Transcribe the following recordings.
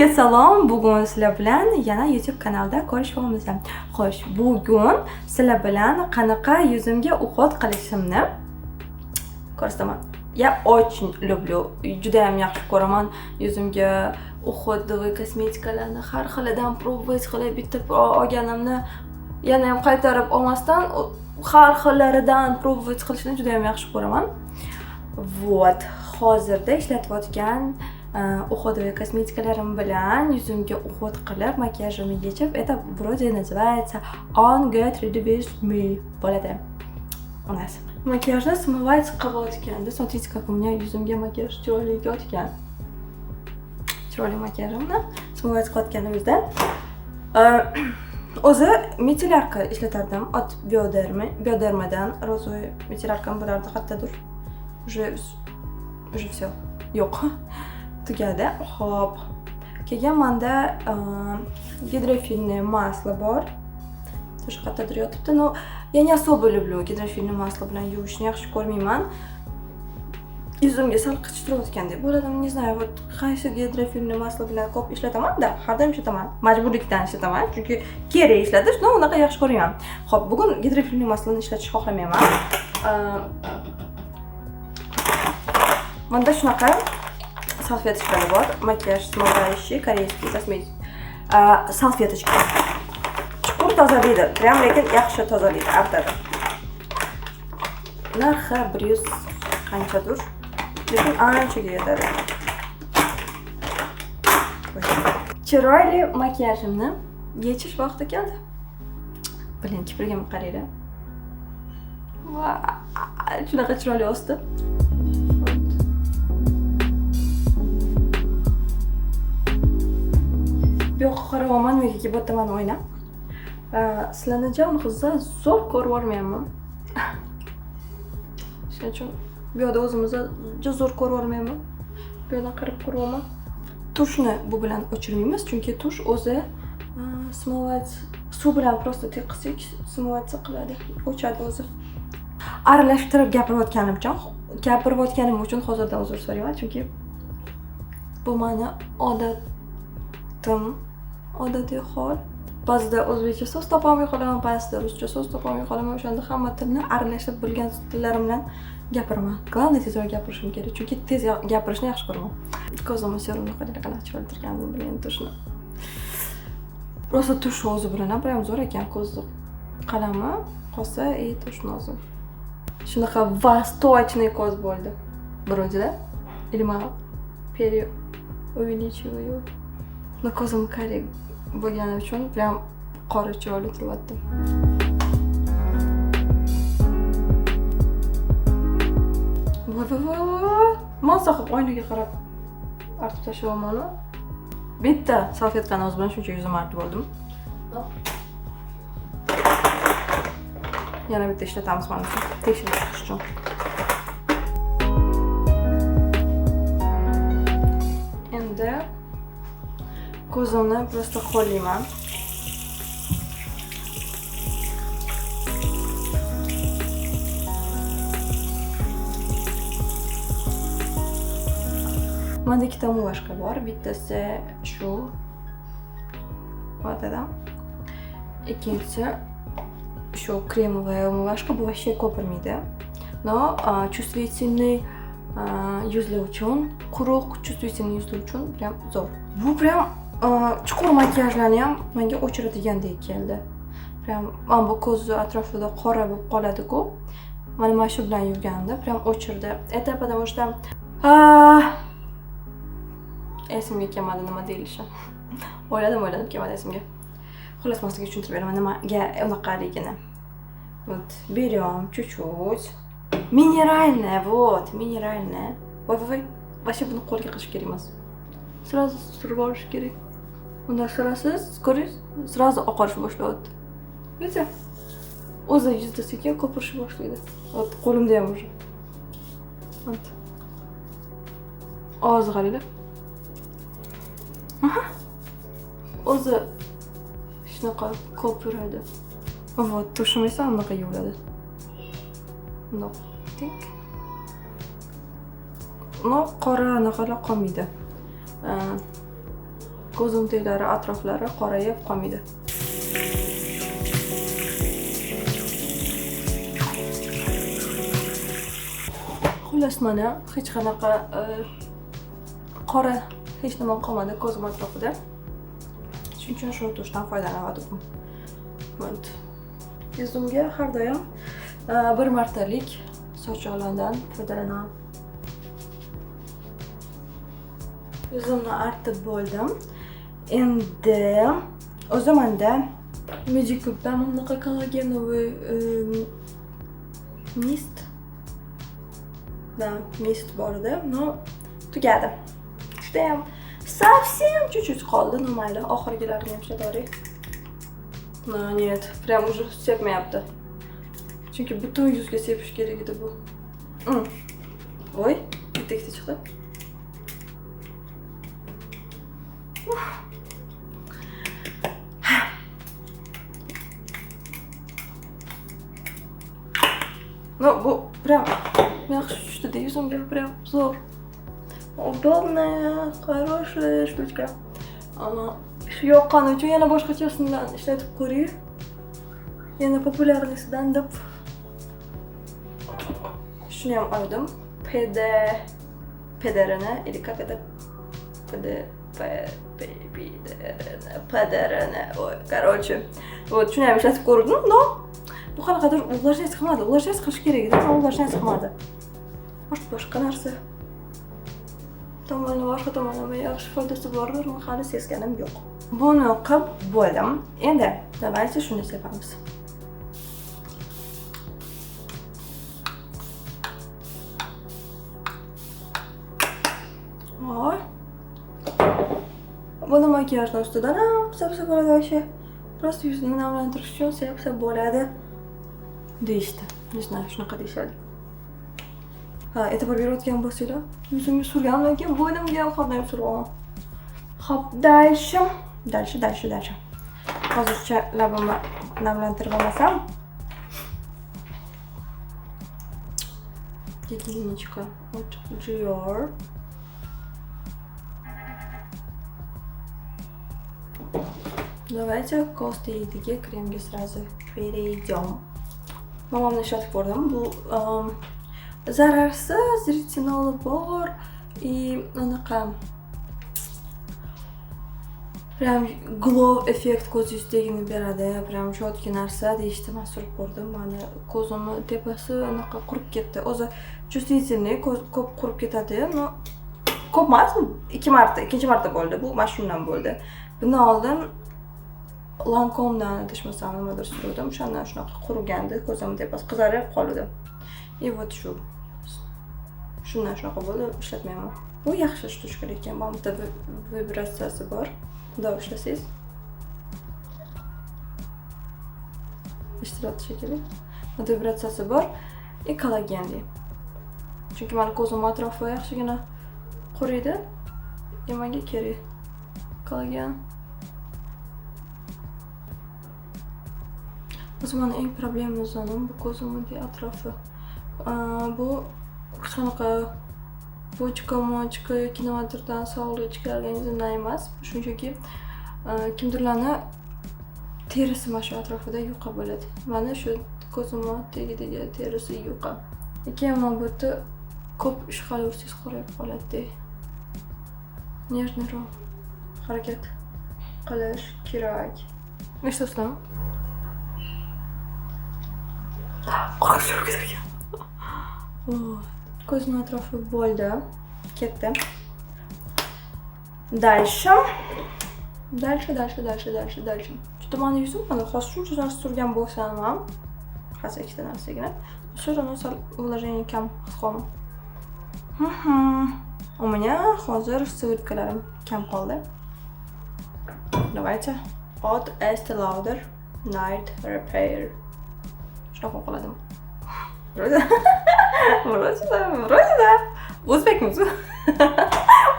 Hammaga salom. Bugun sizlar bilan yana YouTube kanalda ko'rishyapmiz. Xo'sh, bugun sizlar bilan qanaqa yuzimga уход qilishimni ko'rsataman. Я очень люблю, juda ham yaxshi ko'raman yuzimga уходовый kosmetikalarni har xilidan пробовать qilib, bitta olganimni yana ham qaytarib olmasdan har xillaridan пробовать qilishni juda ham yaxshi ko'raman. Вот, hozirda ishlatayotgan уходовый kosmetikalarim bilan yuzimga уход qilib, makiyajimni yechib, это вроде называется On Get Ready With Me bo'ladi. У нас. Makiyajni смывать qilayotganda, смотрите, как у меня yuzimga makiyaj chiroyli yotgan. Chiroyli makiyajimni смывать qilayotganimizda o'zi мицеллярка ishlatardim от Bioderma, Biodermadan розовый мицеллярка m bo'lardi qayerdadir. Уже все. Yo'q. Tugadi. Xo'p. Keyin menda гидрофильное масло bor. Тоже qayerdadir yotibdi. Но я не особо люблю гидрофильное масло bilan yuvishni yaxshi ko'rmayman. Yuzimga sal qichtirayotgandek bo'ladi. Не знаю, вот qaysi гидрофильное масло bilan ko'p ishlataman-da, har doim ishlataman. Majburlikdan ishlataman, chunki kerak ishlatish, но unaqa yaxshi ko'rmayman. Xo'p, bugun гидрофильное масло ni ishlatishni xohlamayman. Menda shunaqa салфеточка lar bor. Макияж смывающий, корейский косметик. Салфеточка. Chuqur tozalaydi. Прям lekin yaxshi tozalaydi, artadi. Narxi 100 qanchadir. Lekin anchaga yetadi. Chiroyli makiyajimni yechish vaqti keldi. Блин, kiprigimga qaranglar. Shunaqa chiroyli o'sdi. Bu yoqqa qarayapman, nimagaki bu yerda mani oynam. Sizlarni unaqa zo'r ko'rib olmayapman. Shuning uchun bu yoqda o'zimizni juda zo'r ko'rib olmayapman. Bu yoqdan qarab ko'ryapman. Тушь ni bu bilan o'chirmaymiz, chunki тушь o'zi смывать suv bilan просто teqizsak смываться qiladi, o'chadi o'zi. Aralashtirib gapirayotganim uchun hozirdan uzr so'rayman, chunki bu mani odatim, odatiy hol. Ba'zida o'zbekcha so'z topolmay qolaman, ba'zida ruscha so'z topolmay qolaman. O'shanda hamma tilni aralashtirib bilgan tillarim bilan gapiraman. Главное, tezroq gapirishim kerak, chunki tez gapirishni yaxshi ko'raman. Ko'zimni serumni qaranglar, qanaqa chiroyli turganini, блин, тушь ni. Просто тушь o'zi bilan ham прям zo'r ekan, ko'zni qalami qolsa и тушь ni o'zi. Shunaqa восточный ko'z bo'ldi. Вроде, да? Или мало? Переувеличиваю. Но ko'zim карий bo'lgani uchun прям qora chiroyli turyapti. Voy voy voy voy. Mazza qilib oynaga qarab artib tashlayapman. Bitta salfetkani o'zi bilan shuncha yuzimni artib oldim. Yana bitta ishlatamiz mana shu tekshirib chiqish uchun. Endi ko'zimni просто qo'llayman. Menda ikkita умывашка bor. Bittasi shu. Вот это. Ikkinchisi shu кремовая умывашка. Bu вообще ko'pirmaydi. Но чувствительный yuzlar uchun, quruq чувствительный yuzlar uchun прям zo'r. Bu прям chuqur makiyajlarni ham menga o'chiradigandek keldi. Прям mana bu ko'zni atrofida qora bo'lib qoladi-ku. Mana shu bilan yuvganimda прям o'chirdi. Это потому что esimga kelmadi nima deyilishi. O'yladim, o'yladim, kelmadi esimga. Xullas, men sizga tushuntirib beraman nimaga unaqaligini. Вот, берем чуть-чуть. Минеральная, вот, минеральная. Voy, voy, voy. Вообще buni qo'lga qilish kerak emas. Сразу surib olish kerak. Bundan surasiz, ko'ringiz, сразу oqarishni boshlayapti. Видите? O'zi yuzda sekin ko'pirishni boshlaydi. Вот, qo'limda ham уже. Вот. Ovozi qaranglar. O'zi shunaqa ko'piradi. Вот, тушь im esa bunaqa yuviladi. Bundoq. Tik. Но qora anaqalar qolmaydi. Ko'zim teglari, atroflari qorayib qolmaydi. Xullas, mana hech qanaqa qora hech nima qolmadi ko'zim atrofida. Shuning uchun shu tushdan foydalanyapman. Вот. Yuzimga har doim bir martalik soch yog'laridan foydalanaman. Yuzimni artib bo'ldim. Endi o'zi menda Medicube-dan bunaqa kollagenovый mist. Да, mist bor edi, но tugadi. Judayam совсем чуть-чуть qoldi, но mayli, oxirgilarini ham ishlataveray. No, нет, прям уже sepmayapti. Chunki butun yuzga sepish kerak edi bu. Voy, bitta ikkita chiqdi. Ну, bu прям yaxshi tushdi yuzimga, прям zo'r. Удобная, хорошая штучка. Shu yoqqani uchun yana boshqachasidan ishlatib ko'ray. Yana популярный sidan deb shuni ham oldim. PD PDRni или как это? PD P P PDRN PDRN. Ой, короче. Вот, shuni ham ishlatib ko'rdim, но bu qanaqadir увлажнять qilmadi. Увлажнять qilish kerak edi, но увлажнять qilmadi. Может, boshqa narsa tomonlama, boshqa tomonlama yaxshi foydasi bordir, men hali sezganim yo'q. Buni qilib bo'ldim. Endi давайте shuni sepamiz. Voy. Buni makiyajni ustidan ham sepsa bo'ladi вообще. Просто yuzni namlantirish uchun sepsa bo'ladi deyishdi. Не знаю, shunaqa deyishadi. Ha, e'tibor berayotgan bo'lsanglar, yuzimga surgandan keyin bo'ynimga ham har doim surib olaman. Xo'p, дальше. Дальше, дальше, дальше. Hozircha labimni namlantirib olmasam. Гигиеничка от Dior. Давайте ko'z tagidagi kremga сразу перейдем. Mamamni ishlatib ko'rdim. Bu zararsiz, retinoli bor и anaqa прям glow effekt ko'z yuzidagini beradi. Прям четкий narsa deyishdi. Men surib ko'rdim. Mani ko'zimni tepasi anaqa qurib ketdi. O'zi чувствительный, ko'z ko'p qurib ketadi. Но ko'p emas, ikki marta, ikkinchi marta bo'ldi. Bu mana shundan bo'ldi. Bundan oldin Lancome'dan adashmasam nimadir suruvdim. O'shandan shunaqa qurigandi, ko'zimni tepasi qizarib qoldi. И вот shu. Shundan shunaqa bo'ldi, ishlatmayman. Bu yaxshi штучка lekin mana bu yerda vibratsiyasi bor. Bundoq ishlasangiz eshitilyapti shekilli. Bunda vibratsiyasi bor и kollagenli. Chunki mani ko'zim atrofi yaxshigina quriydi. И menga kerak kollagen. O'zi mani eng проблемный zonam bu ko'zimni atrofi. Bu hech qanaqa почка, mochka yoki nimadirdan sog'liq ichki organizmdan emas. Bu shunchaki kimdirlarni terisi mana shu atrofida yuqa bo'ladi. Mana shu ko'zimni tagidagi terisi yuqa. Keyin mana bu yerda ko'p ishqalaversangiz qorayib qoladi. Нежный roq harakat qilish kerak. Eshityapsizlarmi? Qo'rqib ketarkan. Ko'zni atrofi bo'ldi. Ketdi. Дальше. Дальше, дальше, дальше, дальше, дальше. Juda mani yuzim mana hozir shuncha narsa surgan bo'lsam ham, hozir ikkita narsagina, все равно sal увлажнение kam his qilaman. У меня hozir сыворотка larim kam qoldi. Давайте. От Estee Lauder Night Repair. Shunaqa qiladim. Вроде, вроде да, вроде да. O'zbekmiz.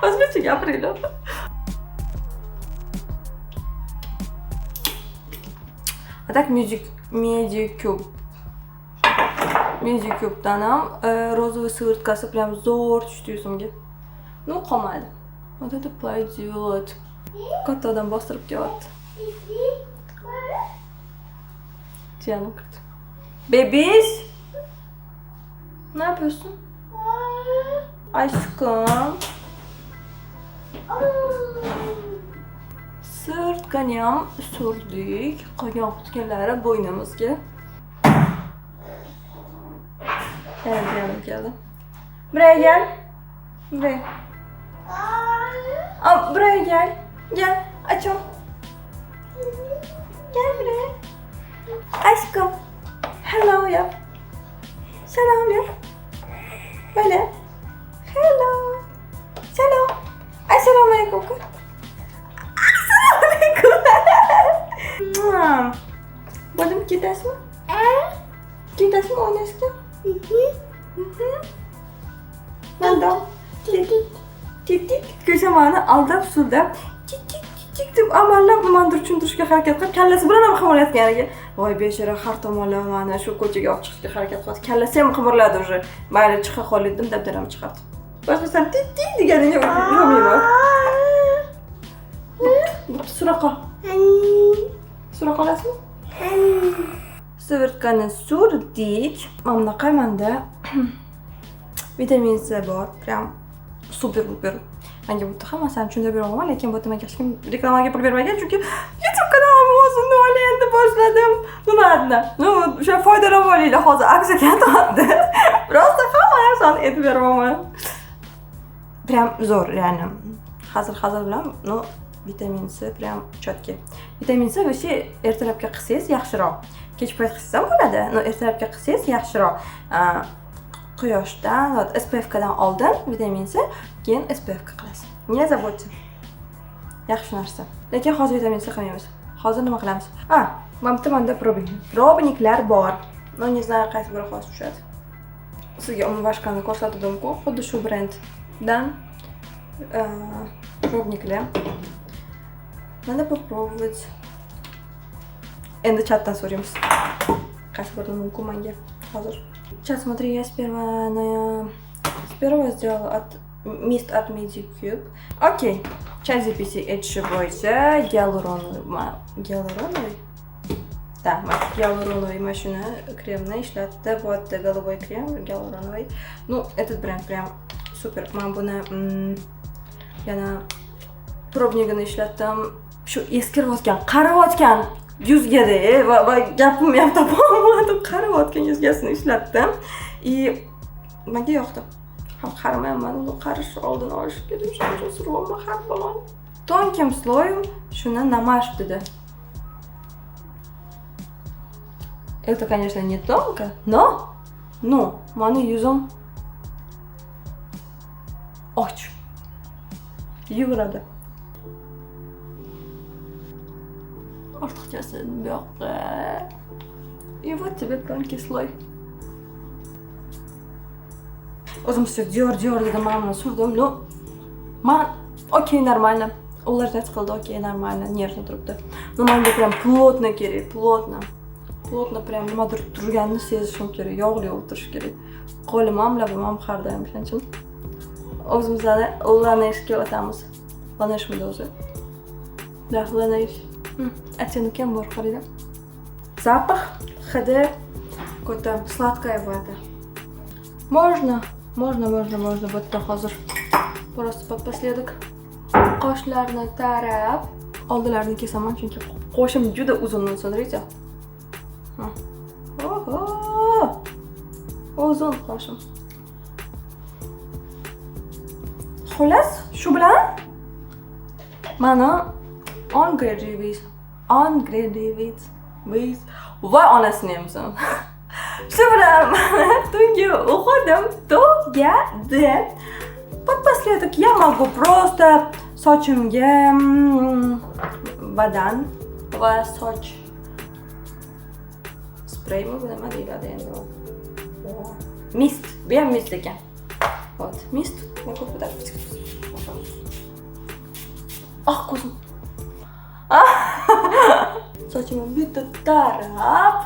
O'zbekcha gapiringlar. А так Medicube. Medicube'dan ham розовый сыворотка si прям zo'r tushdi yuzimga. Ну, qolmadi. Вот это пойдет. Katta odam bostirib kelyapti. Jiyanim kirdi. Bebiş! Ne yapıyorsun? Aşkım. Sirtkani ham surdik. Qolgan qutganlari bo'ynimizga. Yana jiyanim keldi. Buraya gel. Buraya. Aa, buraya gel. Gel. Açım. Gel buraya. Aşkım. Hello yap. Selam yap. Böyle. Hello. Selam. Assalomu alaykum. Assalomu alaykum. Bo'lim ketasizmi? Ketasizmi o'ynashga? Manda. Ketdik. Ko'cha mani aldab suldab tik tik tik deb amallab nimadir tushuntirishga harakat qilib, kallasi bilan ham qimirlayotganiga. Voy bechora, har tomonlama mani shu ko'chaga olib chiqishga harakat qildi. Kallasi ham qimirladi уже. Mayli chiqa qol dedim, dabdaramni chiqardi. Boshqasam tik tik deganiga yo'qmayman. Bo'pti, sura qol. Sura qolasizmi? Сывороткani surdik. Mana bunaqa manda vitamin C bor, прям супер-пупер. Menga bu hammasini tushuntirib bera olmayman, lekin bu yerda menga hech kim reklamaga pul bermagan, chunki YouTube kanalimni o'zimni endi boshladim. Ну ладно, ну o'sha foydalanib olinglar, hozir aksiya ketyapti. Просто hamma narsani aytib beraman. Прям zo'r, реально. Hazil bilan, ну vitamin C прям четкий. Vitamin C вообще ertalabga qilsangiz yaxshiroq. Kech payt qilsangiz ham bo'ladi, но ertalabga qilsangiz yaxshiroq. Quyoshdan, SPF dan oldin vitamin C, keyin SPF ga qilasiz. Не забудьте. Yaxshi narsa. Lekin hozir vitamin C qilmaymiz. Hozir nima qilamiz? Mana bitta menda пробник. Пробник lar bor. Но не знаю, qaysi biri hozir tushadi. Sizga умывашка ni ko'rsatdim-ku, xuddi shu brenddan пробник lar. Надо попробовать. Endi chatdan so'raymiz. Qaysi biri mumkin menga hozir. Сейчас, смотри, я сперва сделала от Mist от Medicube. Окей. ChatGPT aytishi bo'yicha гиалуроновый. Да, гиалуроновый mana shuni kremni ishlatdi. Вот голубой крем гиалуроновый. Ну, этот бренд прям супер. Men buni yana пробник ini ishlatdim. Shu eskirayotgan, qarayotgan yuzgada va gapimni ham topolmadim. Qarayotgan yuzgasini ishlatdim. И menga yoqdi. Ham qaramayapman, uni qarish oldini olish kerak. Shuning uchun suryapman har baloni. Тонким слоем shuni намажь dedi. Это, конечно, не тонко, но, ну, mani yuzim och. Yuguradi. Ortiqchasi bu yoqqa. И вот тебе тонкий слой. O'zim все Dior dedim, mana buni surdim. Ну, man окей, нормально. Увлажнять qildi, окей, нормально, нежно turibdi. Но manga прям плотно kerak, плотно. Плотно прям nimadir turganini sezishim kerak, yog'li o'tirish kerak. Qo'lim ham, labim ham har doim, shuning uchun o'zimizni Laneshga o'tamiz. Laneshmidi o'zi? Да, Lanesh. Оттенок ham bor, qaranglar. Запах hidi какой-то сладкая вата. Можно, можно, можно, можно. Bu yerda hozir просто подпоследок qoshlarni tarab, oldilarini kesaman, chunki qoshim juda uzun, смотрите. Oho! Uzun qoshim. Xullas, shu bilan mana on grade with va onasini hamsan. Shu bilan mana tungi uxudim tugadi. Подпоследок я могу просто sochimga badan va soch spreymi, bu nima deyiladi endi u? Mist. Bu ham mist ekan. Вот, mist. Ah, ko'zim. Sochimni bitta tarab,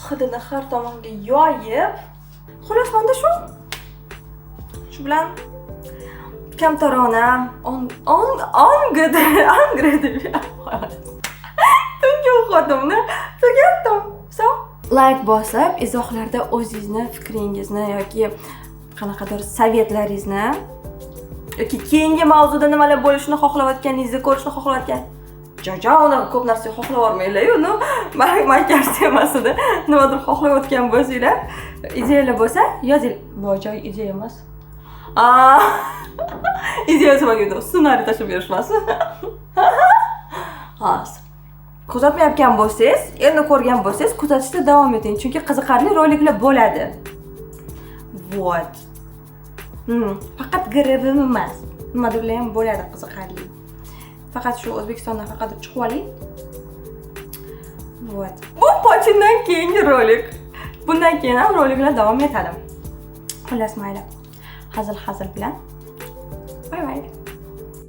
hidini har tomonga yoyib, xullas menda shu. Shu bilan Kamtarona on on deb tungi уход imni tugatdim. Все, layk bosib, izohlarda o'zingizni fikringizni yoki qanaqadir совет laringizni yoki keyingi mavzuda nimalar bo'lishini xohlayotganingizni, ko'rishni xohlayotgan jojo, unaqa ko'p narsa xohlayormanglar-yu, ну, makiyaj temasida nimadir xohlayotgan bo'lsanglar, ideyalar bo'lsa, yozing. Voy, ideya emas. Ideya nimaga ssenariy tashlab berishmasin. Hozir kuzatmayotgan bo'lsangiz, endi ko'rgan bo'lsangiz, kuzatishda davom eting, chunki qiziqarli roliklar bo'ladi. Вот. Faqat ГРВМ emas, nimadirlar ham bo'ladi qiziqarli. Faqat shu O'zbekistondan faqat chiqib oling. Вот, bu pochindan keyingi rolik, bundan keyin ham roliklar davom etadi. Xullas, mayli, hazil hazil bilan, bye bye.